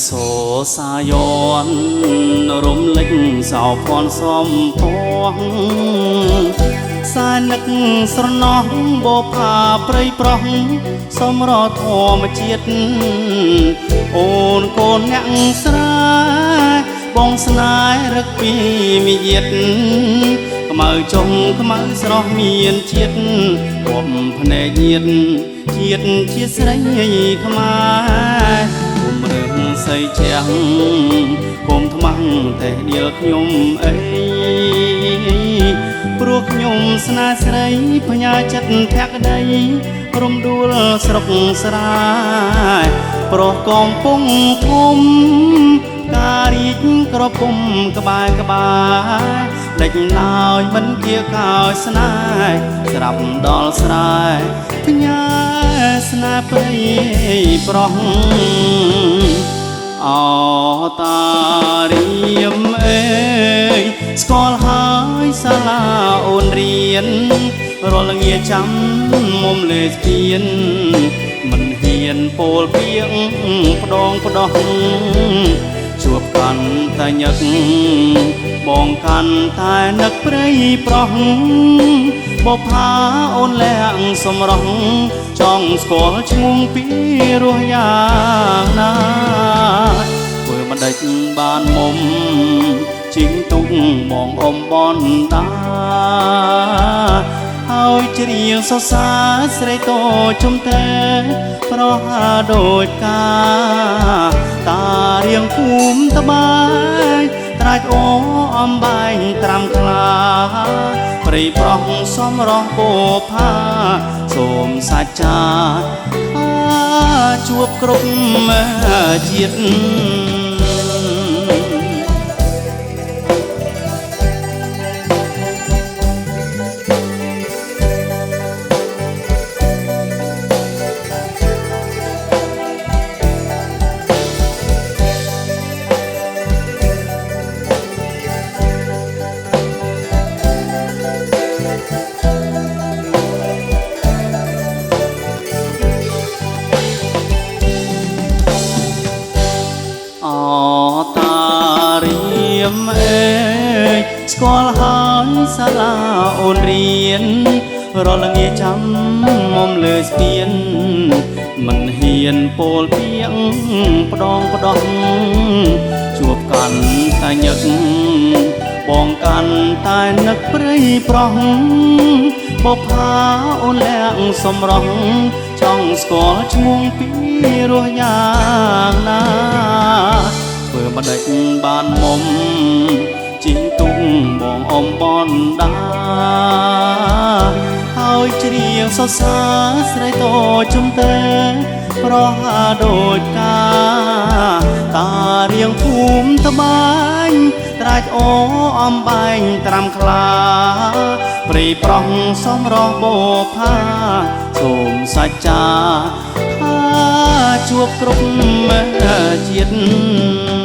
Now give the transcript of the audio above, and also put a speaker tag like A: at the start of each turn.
A: សូសាយនរំលេចសោភ័ណ្ឌសំពងសែននឹកស្រណោះបផាព្រៃប្រោះសំរធម្មជាតិអូនកូនអ្នកស្រែបងស្នេហ៍រឹកពីមីយាតខ្មៅចុងខ្មៅស្រស់មានជាតិគំភ្នែកញាតជាតិជាស្រីខ្មែរគុំរឹងសីជាងគុំថ្មងតែដៀលខ្ញុំអីព្រោះខ្ញុំស្នេហ៍ស្រីផ្ញើចិត្តភក្តីរំដួលស្រុកស្រែប្រុសកំពុងធំការរីកក្រពុំក្បែរក្បែរដេចឡើយមិនគៀកោយស្នេហ៍ស្រាប់ដល់ស្រែផ្ញើស្នេហ៍ព្រៃប្រុសអតារៀមអេស្គាល់ហើយសាលាអូនរៀនរាល់ងាចាំមុំលេស្ពានមិនហ៊ានពោលពីងផ្ដងផ្ដោះជួបកាន់តែញឹកបងកាន់តែនឹកព្រៃប្រោះបផាអូនលាក់សំរងចង់ស្គាល់ឈ្មោះពីរស់យ៉ាងណាធ្វើមិនដេចបានមុំជីងទុកបងអមបនដាហើយច្រៀងសរសើរស្រីតូចជុំទេប្រហាដូចកាតារៀងភូមិតបាយត្រាច់អូអំបែងត្រាំខ្លាព្រៃប្រោះសំរោះពោផាសូមសាចាជួបគ្រប់ជាតិស្គាល់ហើយសាលាអូនរៀនរាល់ងាចាំមុំលើស្ពានមិនហ៊ានពោលពីងផ្ដងផ្ដោះជួបកាន់តែញឹកបងកាន់តែនឹកព្រៃប្រោះបផាអូនលាក់សំរងចង់ស្គាល់ឈ្មោះពីរស់យ៉ាងណាធ្វើមិនដេចបានមុំជីងទុំបងអមបនដាហើយច្រៀងសរសើរស្រីតូចជុំទេប្រហាដូចកាតារៀងភូមិតបាញត្រាច់អូអំបែងត្រាំខ្លាព្រៃប្រោះសំរោះបោផាសូមសច្ចាថាជួបគ្រប់ជាតិ